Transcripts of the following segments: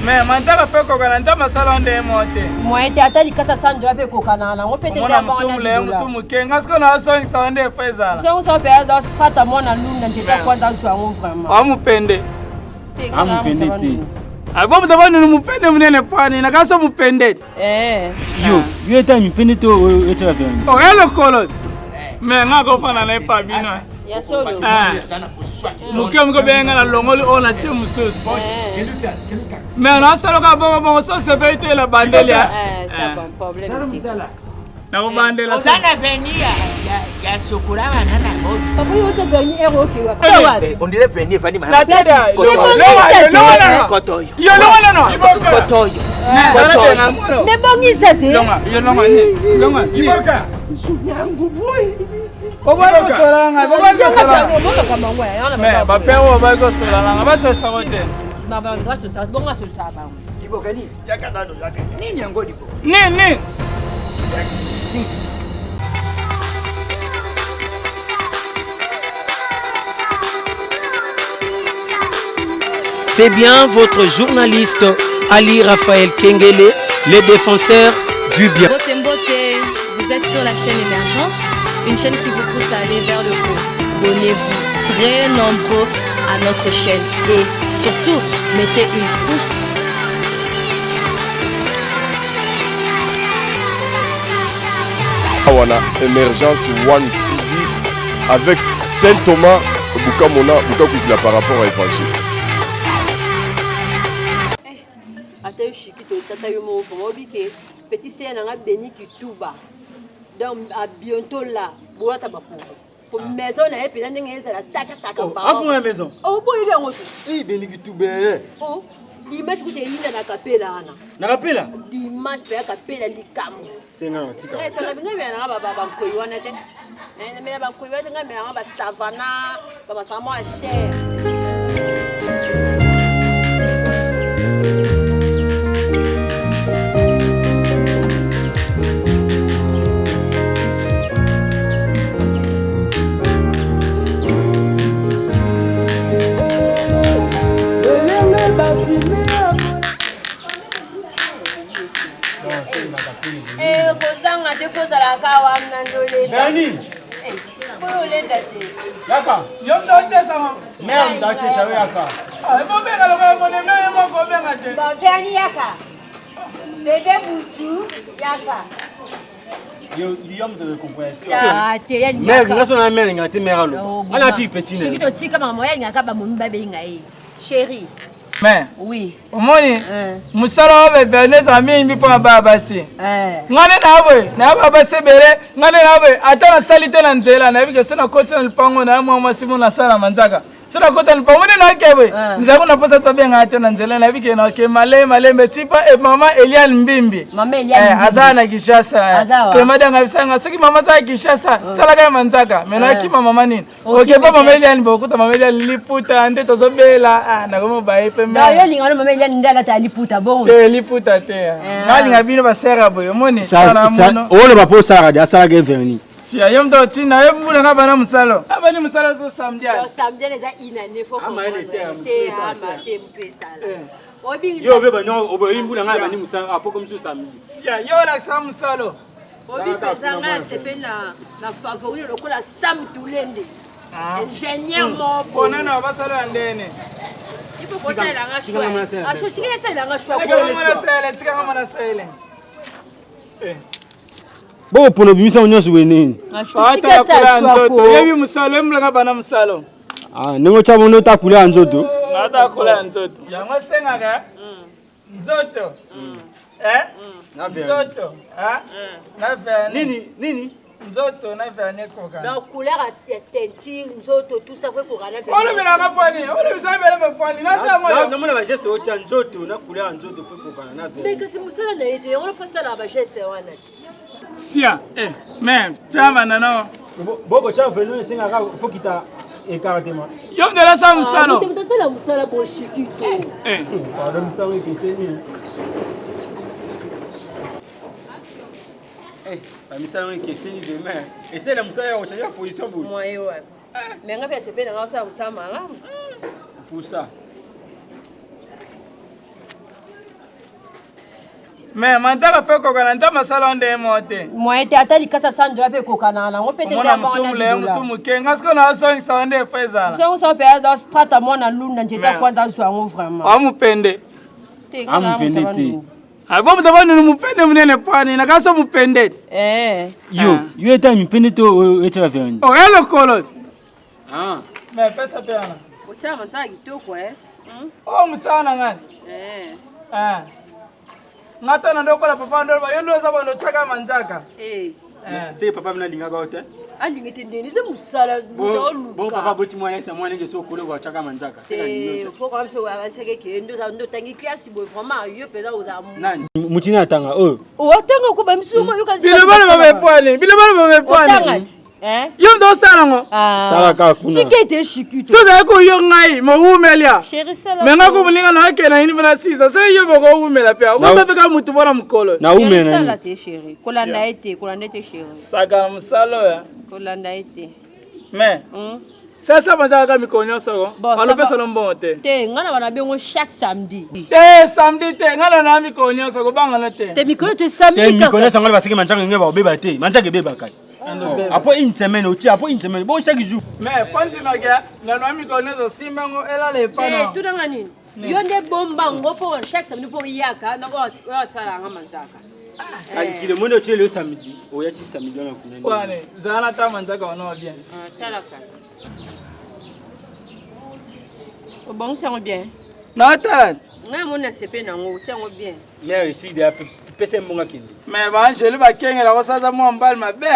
Mais manzaka mpe ekokana nzambe asala nde ye moko te. Moyen te ata likasa 100 dollars mpe ekokanaka nango mpe te Omona mosumu le mosumu moke nga sikoyo nazongisa yo nde efo ezala. Zongisa mpe aza strata mwana lunda nzete kwanza azwa yango vraiment. Wa mupende. A mupende te. Abo moto banunu mupende munene pwani nakaso mupende. Eh. Yo, yo eta mipende to otyaka verni. Oya lokolo. Mais nga kofanda na ye pa bino. Ya solo. Ah. Moke moke obenga na longoli oyo na tie mosusu. Mais nasalaka bongo bongo so osepeli te na bandeli. Eh, ça bon problème. Nakobandela. Oza na verni ya sokola banana bobi. Papa yo te verni ero okewa. Eh, on dirait verni evandi Na teda. Longa Koto oyo. Yo longa nano. Koto oyo. Koto oyo. Mais bongisa te. Longa, yo longa ni. Longa. Iboka. Obali kosola ngai, obali kosola. Bokaka bango ya. Mais ba père oyo obali kosola nanga, basosa ko te. Na ba basosa, bongo asosa bango. Iboka nini? Yaka nano, yaka. Nini yango liboka? Nini? C'est bien votre journaliste Ali Raphaël Kengele, le défenseur du bien. Mbote Mbote, vous êtes sur la chaîne Émergence, une chaîne qui vous pousse à aller vers le haut. Abonnez-vous très nombreux à notre chaîne et surtout, mettez une pouce. Awa na Emergence One TV avec Saint Thomas Bukamona Bukakwikila par rapport à évangile. Ata yo shikito tata yo moko vraiment oyebi ke petit sœur na nga Beni Kituba donc à bientôt là bolata bapongo po maison na ye mpenza ndenge ezala takataka afunga maison. oboyebi yango te Eh, Beni Kituba. eh. Oh, dimanche kuta eyinda na kapela wana Na kapela? dimanche mpe ya kapela likambo Senga na tika. esanga bino melanga bankoi wana te namela bankoi wana te ngai melanga basavana bamasanga mwa cher. Eh, kozanga te fo ozalaka wana ndolenda. Bernie. Oyo olenda te. Yaka. Yo mto otesa ma. Mère mto atesa yo yaka. Ah, ebobenga lokola moneme yo moko obenga te. Bon, Verni yaka. Bébé Boutou yaka. Yo yo mto de compréhension. Ah, te ya Mère lingaka. nga so na mère nga te mère alo. Ana pi petit Soki na. totika mama ya lingaka bamomi babenga ye. Chérie. Mais Oui. omoni Eh. mosala oyo beverne ezala mingi mpo na baya basi. Eh. Nga nde na boye naya basi ebele nga nde na boye ata nasali te na nzela nayebi ke so nakoti na lupango naya mwa mwasi mo nasala manzaka so nakoti na lupango nde nake boye nzala kuna mposa tobengaka te na nzela nayebi ke nake malembe malembe tipa e mama Eliane Mbimbi. Mama Eliane Eh, Mbimbi. aza na Kinshasa. Aza wa? Clement Danga bisanga soki mama aza na Kinshasa salaka ye manzaka mais nakima mama nini Okima oke pa mama te. Eliane bokuta mama Eliane liputa nde tozobela ah nakomi baye pe Donc yo mère. lingano mama Eliane nde alata liputa bongo. Te liputa te. Nalinga bino basera boye omoni tala mono. Oyo ba po sala dia sala ke verni. Sia yo moto otinda yo mbula nga bana mosalo. Abani mosalo so samedi. Donc samedi eza inane faut Ama ele te, comprendre. mutu Te esala ama te. te mutu esala. Obi Yo obe ba nyo obe imbula nga bani musala apo comme ça samedi. Sia yo olakisa mosalo. Obi mpenza ngai nasepeli na na favori lokola Sam Tulende. Ingénieur moko. Bonana basala ya ndene. Ipo kosalela nga Tika nga mwana choix. sele. Asho tika esalela nga choix. Tika nga mwana sele, tika nga mwana sele. Eh. Bo pono bimisa nyonso we nini? Ata kula nzoto. Yebi mosalo, embula nga bana mosalo. Ah ndenge otya bondo otakula ya nzoto. Ata kula nzoto. Yango esengaka nzoto. Eh? Nzoto. Ah? Na verni. Nini nini? Nzoto na verni ekoka. Donc couleur ya teinture nzoto tout ça faut kokana. Olobelaka pwani, olobisa ebele pwani. Nasa moyo. Namona ba geste otya nzoto na couleur ya nzoto po ekokana na Mais verni. kasi mosala na ye te yango faut asala ba geste wana ti. Sia, eh, mais tiens banana. Boko tya verni esengaka fo kita écartement. Yo mdela sa mosalo. Moto asala mosala boshikito. Eh. Pardon misango ekeseni. Eh, bamisala ekeseni vraiment. Esala mosala ya kochange ya position boye. Moyen wapi. Mais nga mpe asepeli na nga osala mosala malamu. Pour ça. Mais manzaka fe kokana nzambe asala nde mo te. Moyen te ata likasa 100 dollars pe kokana na ngo pe te Omona mosumu le mosumu ke nga sikoyo nazongisa wana nde efo ezala. Songisa pe dans strata mwana lunda njeta kwanza azwa yango vraiment. Amupende. Te nga na Amupende te. Abo mutu abanunu mupende munene pwani nakaso mupende. Eh. Yo, yo eta mipende to etala verni. Oh, ya lokolo. Ah. Mais pesa pe wana. Otia manzaka kitoko eh. Oh, mosala na ngai. Eh. Ah. Nga tana ndokola papa ndoloba yo nde oza bando otyaka manzaka. Eh. Se papa mina lingaka yo te. Alingi te ndeni eza mosala moto oluka. Bon papa boti mwana yebisa mwana ndenge so okolo otyaka manzaka. Te, faut quand même so baseke ke ndo ndo tangi classe boye vraiment yo mpenza ozala Nani? Mutina atanga oyo. Otanga ko ba misu mo yoka Bilobalo babepwani, bilobalo Otanga babepwani. ti. Eh? Yo moto osala ngo. Sala kaka kuna. Tika ete shikutu. So ozali koyo ngai mowumelia. Chéri sala. Me nga komoninga na akenda nini mpona sisa soki yo bokowumela mpe okosa mpe kaka motu mpona mokolo. Na umela Sala nini? te chéri. Kolanda ye te, kolanda ye te chéri. Saka mosala oyo. Kolanda ye te. Mais sasa bazalaka kaka mikolo nyonso ko Bon, ça balopesa va. no mbongo te. Te, nga na bana bengo chaque samedi. Te samedi te nga na na mikolo nyonso kobangana te. Te mikolo te Te samedi mikolo kaka. sango basiki manzaka nge babeba te. Manzaka ebebaka. Après une semaine otie, après une semaine. Bon chaque jour. Mais mpo ndimaka na na mikolo nyonso simba ngo elala Te, epana. tunanga nini? Yo nde bomba ngo mpo chaque samedi mpo oyaka nako oyo asalanga manzaka. Alikile mwende otie le samedi. Oya ti samedi wana kuna. Wane zala na ta manzaka wana bien. Ah, tala kasi. Obongisi yango bien. Natala. Ngai moni nasepe nango, otia yango bien. Mère ici de pesa mbongo akende. Mais baangelu bakengela kosaza mwa mobali mabe.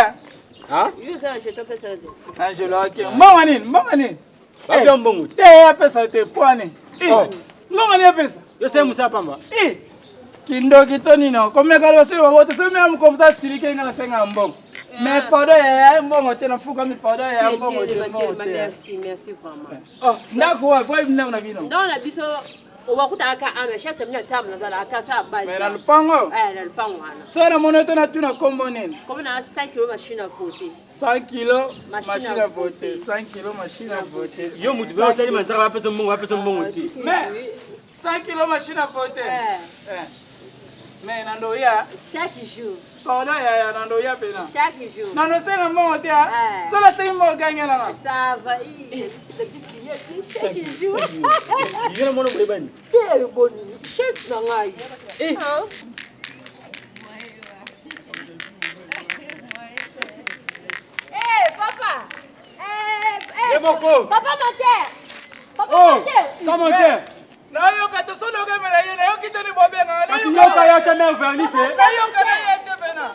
Ah? Yo oza na jeton pesa yo te. Angelo ake. Mbongo nini? Mbongo nini? Babia mbongo te. Te apesa te pwani. Oh. Mbongo nini apesa? Yo se musa pamba. Eh. Kindoki to nini? Komeka liboso babote soki mea mokomisa asilike nga nasenga mbongo. Mais pardon yaya mbongo te nafukami pardon yaya mbongo te mbongo te. Merci, merci vraiment. Oh, ndako wapi? Wapi ndako na bino? Ndako na biso obakutaka ka ame chaque samedi na table nazalaka ka sa base. Mais na lupango? Eh, na lupango wana. So namoni yo te natuna kombo nini? Kombo na 5 kilo machine à voter. 100 kilo Machine machine à à voter. 100 kilo machine à voter. Yo mutu ba osali manzaka bapesa mbongo bapesa mbongo te. Mais 100 kilo machine à voter. Eh. Eh. Mais nandoya Chaque jour. pardon yaya nandoya pena. Chaque jour. Nanosenga mbongo te ah. Eh. So nasengi mbongo gangelanga. Ça va. Ih, la petite fille, chaque jour. Yo na mwana boyebani. Te boni. Chef na ngai. Eh. Ah. Eh, papa. Eh, eh. Ye moko. Papa Monter. Papa Oh, Monter. sans monter. Nayoka te so nayoka ye nayoki te ni bobenga. Kasi yoka ya cha mère verni te. Nayoka na ye te pena.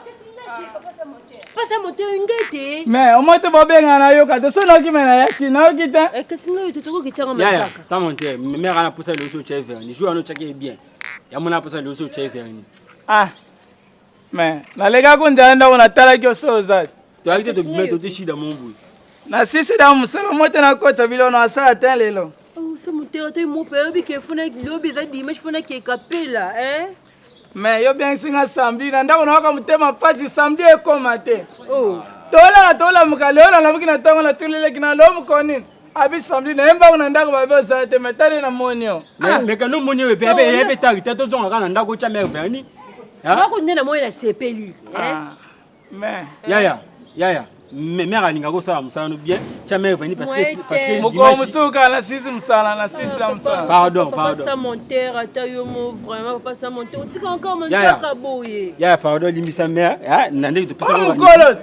Papa Monter ngai te. Mais au moins te bobenga nayoka te so nayoki me nayaki nayoki te. Eh, kasi ngai te tokoki tianga Yaya, masaka. sans monter. Mère ana posa le so cha verni. Jour ano chaki bien. Ya mona posa le so cha verni. Ah. Mais nalekaki nzala ndako natalaki yo so oza. To akite to bime to te shida mon boy. Nasisi da mosala mo te nakota biloko na asala te lelo. Oh, ça Monter ata mo pe obi ke funa lobi eza dimanche funa ke kapela, hein? Mais yo bengisi nga samedi na ndako nayoka motema mpasi samedi ekóma te. Tolala tolamuka lelo nalamuki na ntongo natuleleki na lelo mokolo nini abi samedi naye mbango na ndako babe osala te mais tali namoni yo. Mais mais kanu moni we pe pe pe ta ta to zonga kana ndako cha mère verni. Ah? Ndako nde na moi na sepeli, hein? Ah. Mais Yaya, yaya. Mais mère alinga ko sala musala no bien. Cha mère verni parce que parce que mokolo dimanche mosusu kaka nasisi mosala nasisi na mosala. Pardon, Papa pardon. ça Monter ata yo mo vraiment papa ça Monter otika encore Yaya. manzaka boye. Yaya, pardon limbisa mère. Ah, na ndenge to pesa Wa mokolo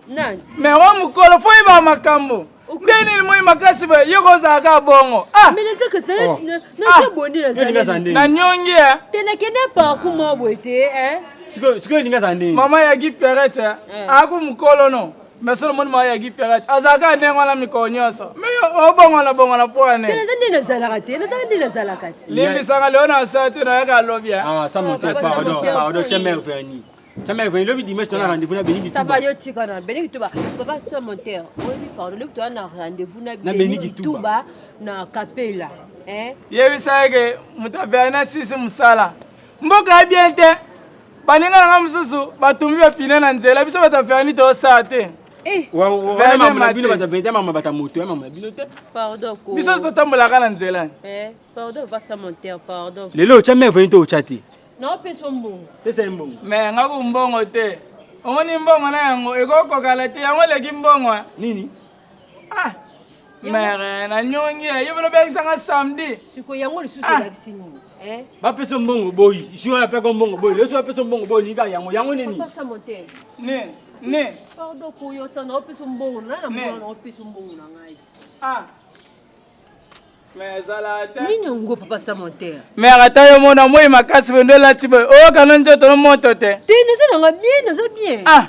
Nani? mais wa mokolo fo yeba makambo nde nini moi makasi boye yo kozala kaka bongo. Ah Mais nazaka sala Oh. naza bondi Yo linga nazali. za ndenge. nanyongi ya Te nakende parcours moko boye te, hein? Sikoyo sikoyo linga za ndenge. mama ya Guy Perret aku mokolo no mais solo moni mama ya Guy Perret azalaka ndenge wana mikolo nyonso mais yo obongwana bongwana mpo Te ane naza nde nazalaka te, naza nde nazalaka te. limbisanga leo na asala te nayaka alobi ya Ah, ça monte, papa, ça pardon, monte. pardon, tiens, mère Verni. Tiens, mère Verni, le dimanche, tu as un rendez-vous, na Béni Ça va Kituba. yo tika na Beni Kituba. Papa ça Monter, oyebi pardon, lobi toza na rendez-vous na Na Beni Beni Kituba. Kituba na Kapela. Hein? yebisa ye ke moto averni asisi mosala mboka ya bien te baninga nanga mosusu batumbi bapine na nzela biso bato averni tosala te Eh, Wana maman na bino Verni bata vente, maman bata moto, maman na bino te. pardon ko. biso totambolaka na nzela Eh, pardon papa ça Monter, pardon. Lelo, tiens, mère Verni, to chati. Naopesa mbongo. Pesa ye mbongo. Mais nga ku mbongo te. Omoni mbongo na yango ekokokala te, yango eleki mbongo. Nini? Ah. Mere na nyongi yo bino bekisanga samedi. Siko yango lisusu elakisi nini? Eh? Bapesa mbongo boyi. Jour wana apeka mbongo boyi. Leso bapesa mbongo boyi nika yango. Yango nini? Papa Samonte. Nini? Nini? Pardon koyo tsa na opesa mbongo na na mbongo na opesa mbongo na ngai. Ah. Mais ezala te. Nini yango papa Samonte? Mere ata yo mona moi makasi boye nde olati boye oyoka no nzoto no moto te. Te naza nanga bien, naza bien. Ah.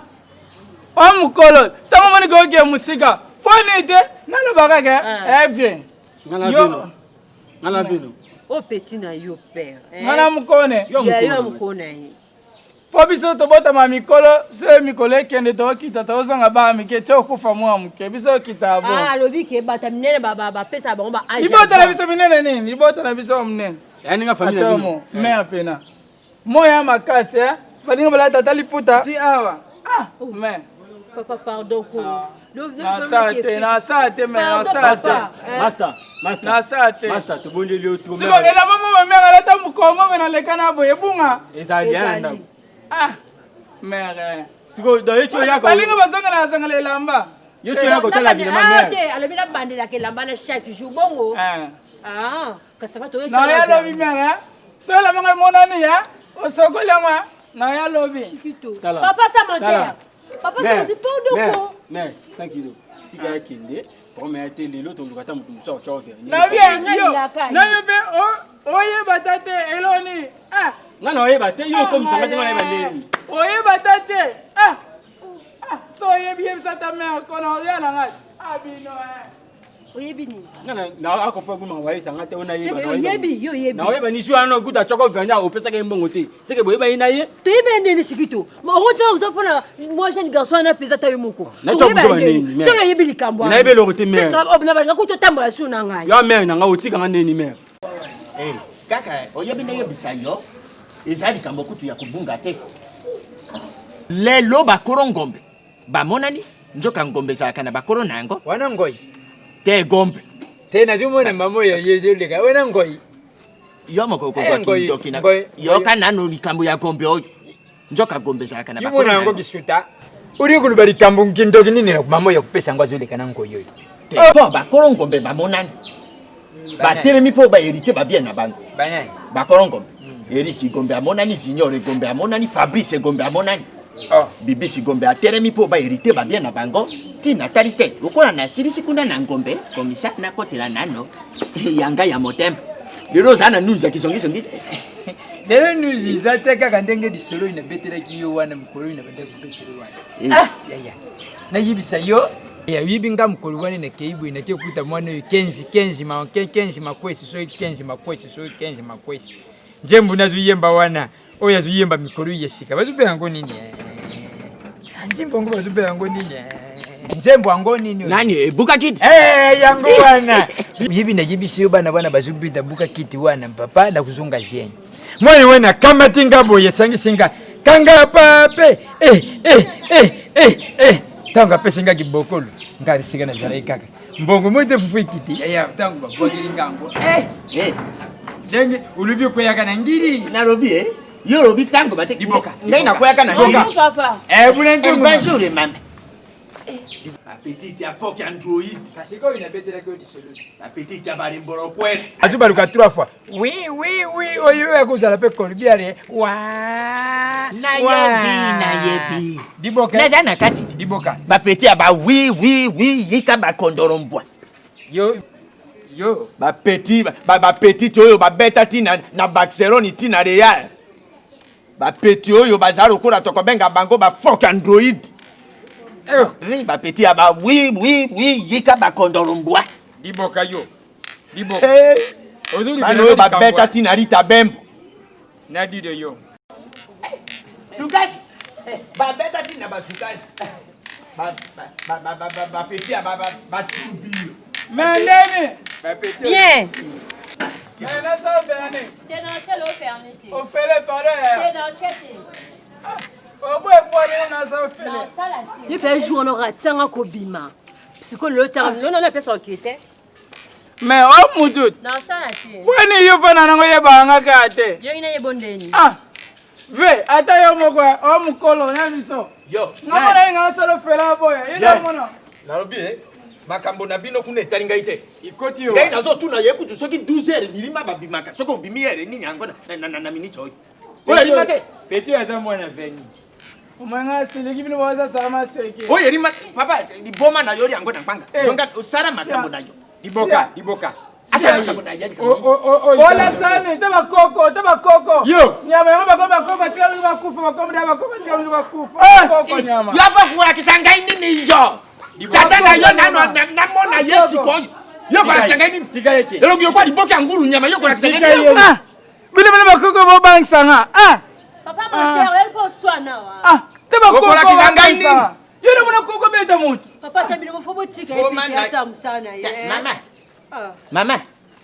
Wa mokolo ntango omoni koyoki mosika mpo nini te naloba kaka eh bien. Nga na vino. Nga na vino. O petit na yo père. Nga na mokone. Yo mokone ye. Mpo biso tobotama mikolo se mikolo ekende tokita tozonga bana mike ti okufa mwa moke biso okita bo. Ah, alobi ke bata minene bapesaka bango ba age. Libota na biso minene nini? Libota na biso minene. Yani nga famille na bino. Mère pena. Moya makasi eh. Balinga balata ata liputa ti awa. Ah, mais Papa pardon ko. Nasala te, nasala te, mais nasala te. Master, master. Nasala te. Master, tobondeli yo trop. Siko elamba mo ba mère alata mokongo me naleka na boye ebunga. Ezali ya ndako. Ah, mère. Siko do yo tio yako. Balinga bazongela azongela elamba. Yo tio yako tala bilamba mère. Te, alobi na bandelaka elamba na chaque jour bongo. Ah, kasi ba toyo. Na ya lobi mère. So elamba ngai monani ya. Osokoli yango. Na ya lobi. Papa Samonte. Papa Samonte pardon ko. Mère, 5 kilos. Tika ya kende. Promets ya te lelo toluka ata moto mosusu akotya vernis. Na bien yo. Na yo pe oyeba ta te eloni. Ah. Nga na oyeba te yo okomisa nga te nga nayeba ndenge. Oyeba ta te. Ah. Ah, so oyebi yebisa ta mère kono oya na ngai. Ah bino eh. Oyebi nini? Nga na akopa guma wayebisa nga te ona yeba. Oyebi, yo oyebi. Na oyeba ni jour wana okuta tshoko vernis opesaka ye mbongo te. Seke boyeba ye na ye. Toyeba ye ndeni Shikito. Ma okotia oza mpona mwa jeune garçon wana mpenza ata yo moko. Na tshoko buzoba nini? Soki oyebi likambo wana. Nayebi eloko te mère. Na balinga kutu otambola su na ngai. Yo mère na ngai otika nga ndeni mère. Eh, kaka oyebi nayebisa yo eza likambo kutu ya kobunga te. Lelo bakolo ngombe bamonani nzoka ngombe ezalaka na bakolo na yango. Wana ngoi. Te gombe. Te nazomona mama oyo ye wana ngoi. Yo moko okozwa kindoki na yoka nano likambo ya gombe oyo. Nzoka gombe ezalaka na bakolo na yango bisuta. Uri koloba likambo kindoki nini na mama oyo kopesa yango azoleka na ngoi oyo. Te mpo bakolo ngombe bamonani. Batelemi mpo ba hérité babien na bango. Bakolo ngombe. Eric Gombe amonani, Junior Gombe amonani, Fabrice Gombe amonani. Bibisi Gombe atelemi mpo ba hérité babien na bango. Ntina tali te lokola nasilisi kuna na ngombe komisa nakotela nano yanga ya motema. Lelo oza na news ya kisongisongi te. Lelo news eza te kaka ndenge lisolo oyo nabetelaki yo wana mokolo oyo nabandaki kobetela wana. Yaya nayebisa yo oyebi nga mokolo wana nakei boye nakei kokuta mwana oyo 15 15 ma 15 makwesi soki 15 makwesi soki 15 makwesi nzembo nazoyemba wana oyo azoyemba mikolo ya sika bazobenga yango nini? Nzembo yango bazobenga yango nini? Nzembo yango nini? Nani ebuka kiti? Yango wana. Yebi nayebisi yo bana wana bazobeta buka kiti wana papa nakozonga jeune. Mwana wana kamati nga boye esangisi nga kanga pape ntango apesi nga kibokolo nga esika nazalaki kaka mbongo moi te fufu ekiti eya ntango babwakeli nga yango ndenge olobi okweyaka na ngiri nalobi yo olobi ntango bate liboka ngai nakweyaka na ngiri buna nzungu bonjour mama Bapetite ya foki android. Sikoyo nabetelaki yo lisolo. Bapetite ya balembolo kwele. Azobaluka 3 fois. Oui, oui, oui. Oyo akozala mpe kolbiare. Wa. Nayebi, nayebi. Diboka. Naza na kati. Diboka. Bapeti ya ba oui, oui, oui, yika bakondoro mbwa. Yo. Yo. Bapeti, bapetite oyo babeta ti na Barcelone ti na Real. Bapeti oyo baza lokola tokobenga bango ba foki android. Bapeti ya ba oui, oui, oui, yika bakondoro mbwa. Diboka yo. Diboka. Bana oyo babeta ti na Rita Bembo. Na dido yo. Sukasi. Babeta ti na basukasi. Bapeti ya batubi. Mais ndeni. Bien. Mais nasa vernis. Ofele pardon. Oboye pwani nasa ofele. Ye pe jour on aura kobima. Sikoyo lelo tianga lelo nana pesa okete. Mais o mutu. Nasala te. Pwani yo fana nango yebanga kaka te. Yo ina yebo ndeni. Ah. Ve ata yo moko o mokolo na biso. Yo. Nga mona nga solo fela boya. Yo Yeah. mona. Nalobi eh, makambo na bino kuna etali ngai te. Ikoti yo. Ngai nazotuna ye kutu soki 12 heures milima babimaka soki obimi heure nini yango na minute oyo. Oyo elima te. Petit aza mwana veni. Omanga siliki bino baza sama seki. Oyo elima papa liboma na yo yango na ngbanga. Zonga osala makambo na yo. Liboka, liboka. Asala makambo na ye. Ola sani te bakoko te bakoko. Yo. Nyama yango bakoko bakoko batika bino bakufa bakoko nde bakoko batika bino bakufa. Bakoko nyama. Yo bakolakisa ngai nini yo? Tata na yo nano namona ye sikoyo. Yo kolakisa ngai nini? Tika yeke. Elongi yokola liboke ya ngulu nyama yo kolakisa ngai nini? Ah! Bino bino bakoko bobangisanga. Ah! Papa moteur oyebi mpo oswana wa. Ah! Te bakoko. Okolakisa ngai nini? Yo nde mona koko beta moto. Papa ata bino fo botika ye Koma pete na- asala mosala na ye. Mama, Ah. mama.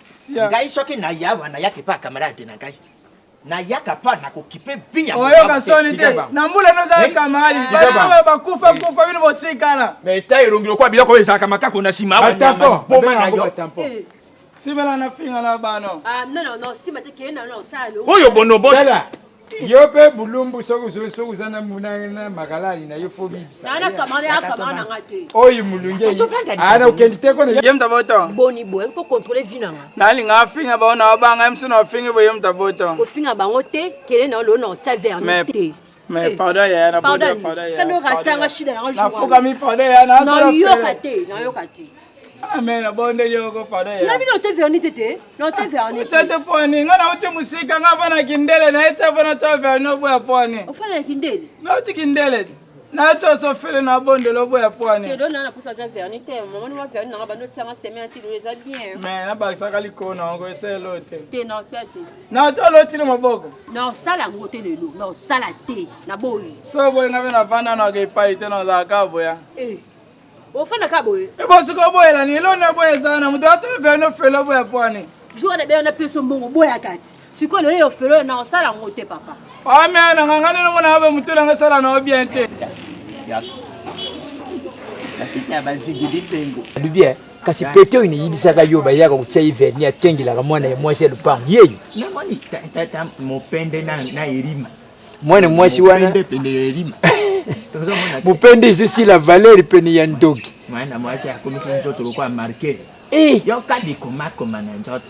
Sia. Ngai soki naya awa nayaka epa ya camarade na ngai. Nayaka mpa nakokipe vi ya Oyoka soni te. Tika bango. Na mbula noza Eh? kamaradi. Tika Bana bango. bakufa kufa bino botikala. Mais ta elongi lokola biloko oyo ezalaka makako na nsima awa nyama Batampon. liboma na yo. Batampon. Eh. Simela na finga na bano. Ah, non, non, non, nsima te keye na no osala lo. Oyo bonobo. Tala. Yo mpe bulumbu soki soki oza na na makalali na yo fo bibisa. Na na camarade ya camarade na nga te. Oyo mulunge yi. Ana okendi te kona. Ye mtaboto. Boni boye mpo contrôler vie na nga. Nalinga afinga bao na obanga mso na ofingi boye mtaboto. Kofinga bango te kele na lo na otia vernis Mais- te. Mais pardon yaya na Pardon. bodo pardon yaya. Kando ratanga shida na nga jour. Nafukami pardon yaya na solo. Nayoka te, nayoka te. Ah mais na bonde yoko pardon Na yaya. bino te vernis te te. Na te vernis. te. Tete poni nga na uti musika nga fana kindele na ete fana to verno boya poni. Ofana kindele. Na uti kindele. Na to so fele na bonde lo boya poni. Te do na na posa ja vernis te. Maman wa vernis na nga bando tianga semaine ti lo eza bien. Mais na bakisaka likolo na ngo eselo te. Te na otia te. Na to lo tili maboko. Na osala yango te lelo. Na osala te. Na boyi. So boye nga pe na vanda na ke pai te na zaka boya. Eh. Ofana ka boye. Ebosiko boyela ni eloni boye eza na moto asala verno fele boya poni. Jour na beyo na peso mbongo boya kati. Sikoyo lelo yo felo na osala yango te papa. Ame na nga nga nde mona abe mutu na nga sala na bien te. Alobi eh, kasi pete oyo nayebisaka yo bayaka kotia ye vernis akengelaka mwana ya mwasi ya lopango yeyo Namoni tata mopende na elima. mwana mwasi wana Mopende pene ya elima. Tozomona te. mopende ezosila valeur pene ya ndoki. Mwana mwasi akomisi nzoto lokola marke. Eh. Yoka likomakoma na nzoto.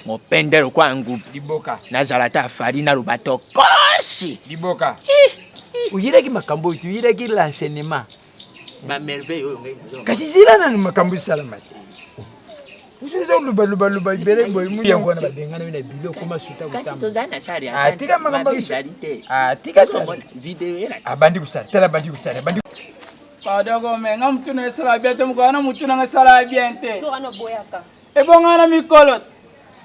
Mopende lokola ngubu. Liboka. Nazala ata fari naloba tokosi. Liboka. Oyelaki makambo oyo toyelaki l'enseignement. Bamerveille oyo ngai nazomona. Kasi zila nanu makambo esalama te. Mosusu eza kolobalubaluba ebele boye yango wana babengana yo na bilo okoma suta Kasi kotamba. toza na sare Ah, tika makambo mabe ezali te. Ah, tika Tozomona video elakisi. Abandi kosala tala abandi kosala abandi Pardon ko me nga mutu na esala bien te mokolo wana mutu na nga esala bien te. Jour wana boyaka. Ebonga na mikolo.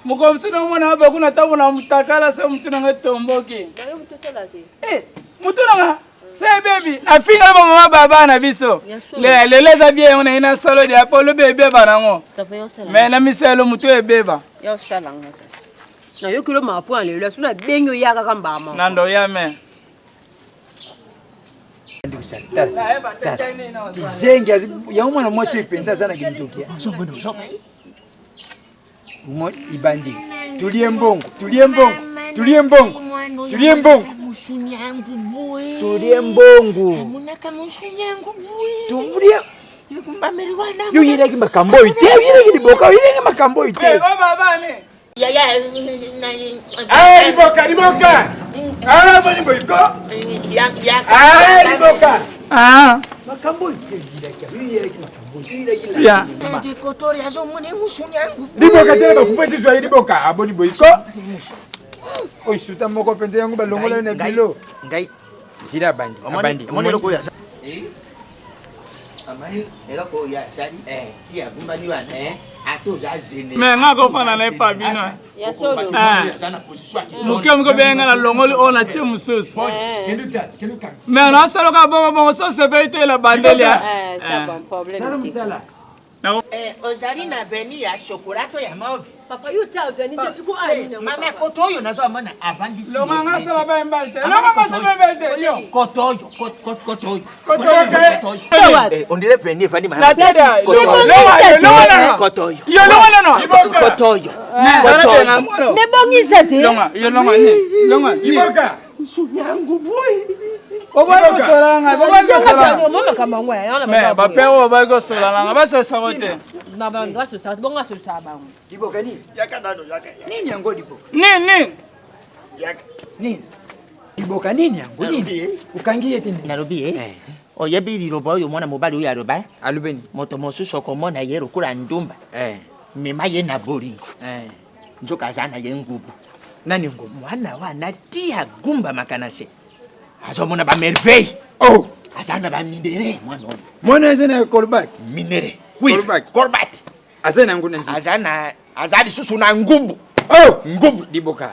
Mokolo mosusu naomona abe kuna ntango na mutakala se mutu na nga etomboki. Na yo mutu osala te. Eh, mutu na nga se bebi nafinga bamama baba na biso. Ya solo. Lelo eza bien yango naye na solo de apo lobi ebeba nango. Ça va yo osala. Mais na miselo mutu ebeba. Ya osala ngo kasi. Nayoki lo mapo ya lelo so nabengi oya kaka mbama. Na ndo ya me. Tala, tala. Kizengi yango mwana mwasi oyo mpenza aza na kindoki. Ozomona ozomona. Mo ibandi. Tulie mbongo, tulie mbongo, tulie mbongo, tulie mbongo. Musuni yangu boye. Tulie mbongo. Amonaka musuni yangu boye. Tulie. Bameli wana. Yo oyelaki makambo oyo te, oyelaki liboka, oyelaki makambo oyo te. Eh, o baba ne. Yaya. Ah, liboka, liboka. Ah, boni boyiko. Ah, liboka. Ah. Makambo oyo te oyelaki, oyelaki makambo oyo, oyelaki Sia. Kotori azomona musuni yangu. Liboka te bafufu ezizwa ye liboka, aboni boyiko. Oyo suta moko mpenza yango balongola yo na bilo. Ngai. Zila abandi, abandi. Omoni eloko oyo aza. Amani eloko oyo asali. Ti agumbani wana. Ata oza zene. Mais nga kofanda na ye pa bino. Ya solo. Ah. Aza na position ya kitondo. Moke moke benga na longoli oyo na tie mosusu. Mais nasaloka bongo bongo so sepeli te la bandeli ya. Eh, ça bon problème te. Eh, ozali na veni ya chocolat to ya mauve. Papa yo tia vernis te siko ani nango. Mama koto oyo nazomona avandisi. Longa nga sala ba mbali te. Longa nga sala ba mbali te. Yo. Koto oyo, koto oyo. Koto oyo. Eh, on dirait veni evandi La tête. Longa longa na. Koto oyo. Yo longa na no. Koto oyo. Koto oyo. Mais bongisa te. Longa, yo longa ni. Longa. Liboka. Sunyangu boy. Oboyi kosola ngai, boboyi kosola. Omoni makambo yango ya yana Mais ba père oyo baboyi kosola nanga, basolisa te. Na bango basolisa bongo asolisa bango. Liboka nini? Yaka nano yaka. Nini yango liboka? Nini nini? Yaka. Nini? Liboka nini yango nini? Okangi ye te nini? Nalobi eh. Oyebi liloba oyo mwana mobali oyo aloba? Eh? Alobi nini? Moto mosusu okomona ye lokola ndumba. Eh. Mema ye na bolingo. Eh. Nzoka aza na ye ngubu. Nani ngubu? Mwana wana ti agumbamaka na se. Azomona ba merveille. Oh! Aza na ba minere mwana oyo. Mwana aza na kolbak. Minere. Cuivre. Kolbat. Aza na nguna nzika. Aza na aza lisusu na ngubu. Oh! Ngubu. Liboka.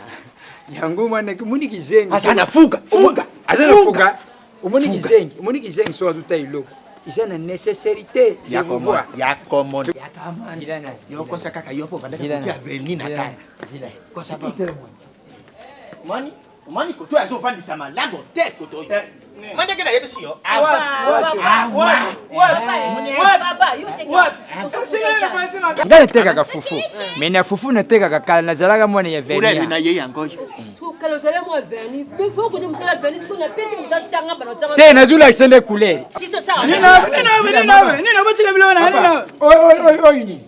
Yango mwana omoni kizengi. Aza na fuga. Fuga. Aza na fuga. Omoni kizengi, omoni kizengi so azuta eloko. Eza na nécessité. Ya komona. Ya komona. Ya komona. Yo kosa kaka yo po bandaka kotia vernis na kaka. Kosa pa. Moni, omoni koto azofandisa malamu te koto oyo. Mandeke nayebisi yo. Ngai natekaka fufu me na fufu natekaka kala nazalaka mwana ya verni na ye yango oyo. Te nazolakisa nde couleur. Oyo nini?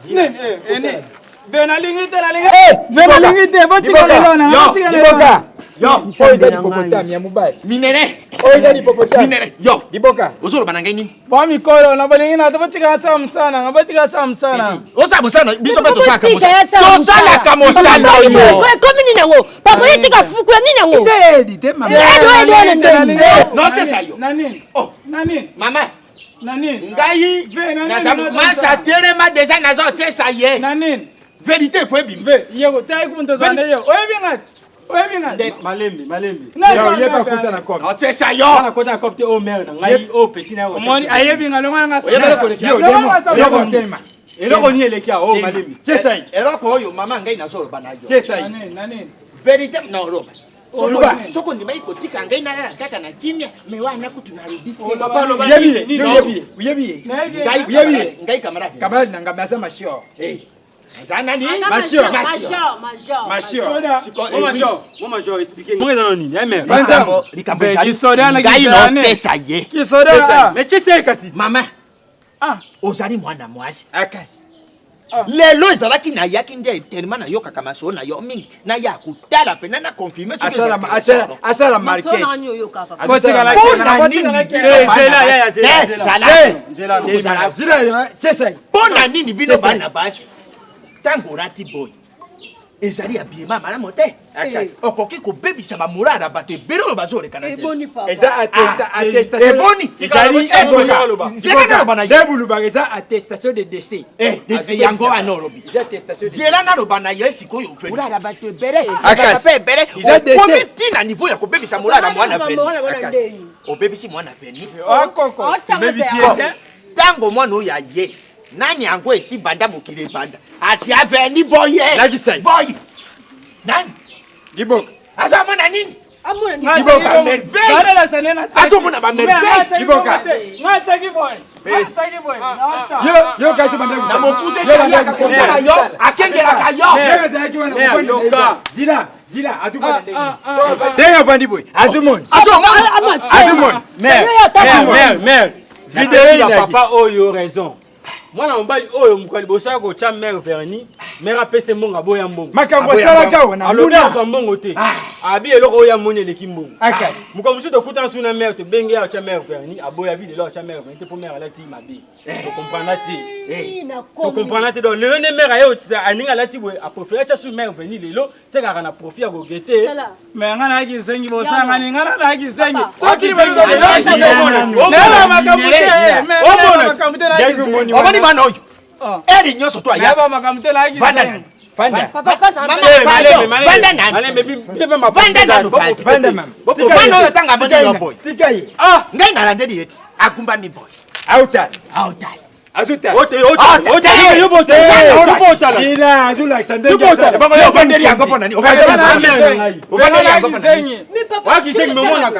Nini? Nalingi te, nalingi. Nalingi te, botika lelo na. Botika lelo. Yo, oyo eza lipopotame ya mobali. Minere. Oyo eza lipopotame. Minere. Yo. Liboka. Ozoloba na ngai nini? Ba mikolo na bolingi na to botika sa mosala nga, botika sa mosala. Osala mosala biso mpe tosalaka mosala. Tosalaka mosala oyo. Ekomi nini yango? Papa ye tika fukula nini yango? Eza edi te mama. Edo edo wana ndeni. Non tesa yo. Na nini? Oh. Na nini? Mama. Na nini? Ngai naza masa telema deja nazotesa ye. Na nini? Vérité faut ebima. Ve, yeko tayi kumuntu zande yo. Oyebi nga. Oyebi nga. Malembe, malembe. Oyeba kota na kope. Otesa yo. Na kota na kope te o mère na ngai o petit na yo. Omoni ayebi nga longa nga. Oyeba koleka. Eloko nini eleki awa o malembe. Chesa ye. Eloko oyo mama ngai nazoloba na yo. Chesa ye. Na nini? Vérité na oloba. Soko ndimaki kotika ngai nalala kaka na kimia me wana kutu nalobi te. Oyebi ye. Oyebi ye. Ngai camarade. Camarade na ngai aza masior. Aza nani? Masior. Major. Masior. Major. Mo major expliquer. Mo eza nini? Ya mère. Likambo likambo ezali. Ngai naotesa ye. Kisoda. Mais chesa ye kasi. Mama. Ah. Ozali mwana mwasi. Akasi. Lelo ezalaki nayaki nde tellement nayokaka masolo na yo mingi naya kotala mpena na confirme asala market. Mpo na nini bino bana basi ntango olati boye ezali ya biema malamu te okoki kobebisa bamorale ya bato ebele oyo bazoleka na eza eboni ezali naloba eza attestation de décès yango wana olobi zela naloba na ye sikoyo morale ya bato ebele mpe ebele okomi ntina niveau ya kobebisa morale ya mwana veni obebisi mwana veni ntango mwana oyo aye nani yango esi banda mokili ebanda ati aveni boye boye nani liboka aza mona nini azomona bamerveille liboka yo kasi na mokuse ayaka kosala yo akengelaka yo zila zila atufanda ndenge avandi boye azomona azomona mère mère video ya papa oyo raison mwana mobali oyo mokolo liboso ya kotya mare verni mare apesi mbongo aboya mbongo makambo asalaka wana alobi azwa mbongo te abi eloko oyo amoni eleki mbongo mokolo mosusu tokutana su na mare tobenge ye atya mare verni aboya bi lelo atya mare verni te mpo mare alati mabe tokomprendre te tokomprendre te donc lelo nde mare aye aninga alati boye aprefere atya su mare verni lelo sekaka na profit ya kogete Me nga nayaki zengi bosangani nga nayaki zengi soki nayeba makambo te makambo te omoni bana oyo eri nyonso to ayeba makambo te nayaki zengi vanda nanu mwana oyo ntango avandi yo boye ngai nalandeli ye te agumbami boye autala autala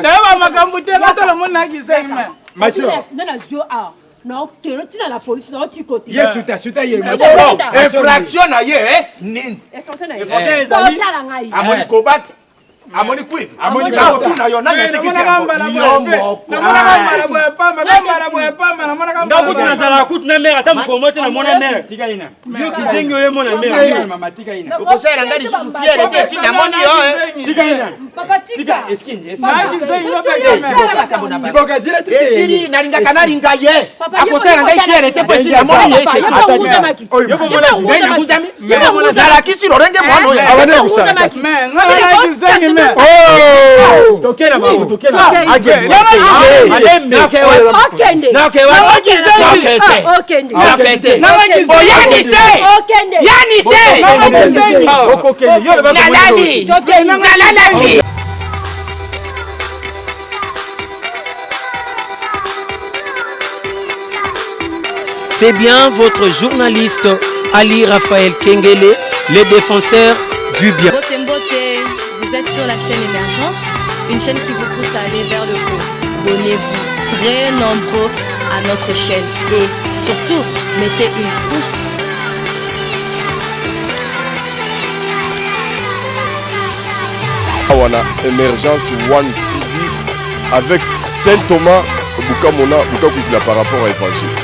nayeba makambo te natala moni nayaki zengi naokende ntina na polisi naotiko te ye suta suta ye infraction na ye nini otala ngai amoni kobati. Amoni cuivre. Nakotuna yo nani atekisi yango? Yo moko. Nga kutu nazalaka kutu na mare ata mokolo moko te namona mare. Yo kizengi oyo mona mare. Okosalela ngai lisusu fiere te esi namoni yo. Esili nalingaka nalinga ye. Akosalela ngai fiere te mpo esi namoni ye. Nalakisi lolenge mwana oyo. Oyanise yanise nalali nalalaki. C'est bien votre journaliste Ali Raphaël Kengele, le défenseur du bien. Mbote Mbote, vous êtes sur la chaîne Émergence, une chaîne qui vous pousse à aller vers le haut. Abonnez-vous très nombreux à notre chaîne et surtout, mettez une pouce. Awa na Emergence One TV avec Saint Thomas Bukamona Bukakwikila par rapport à Évangile.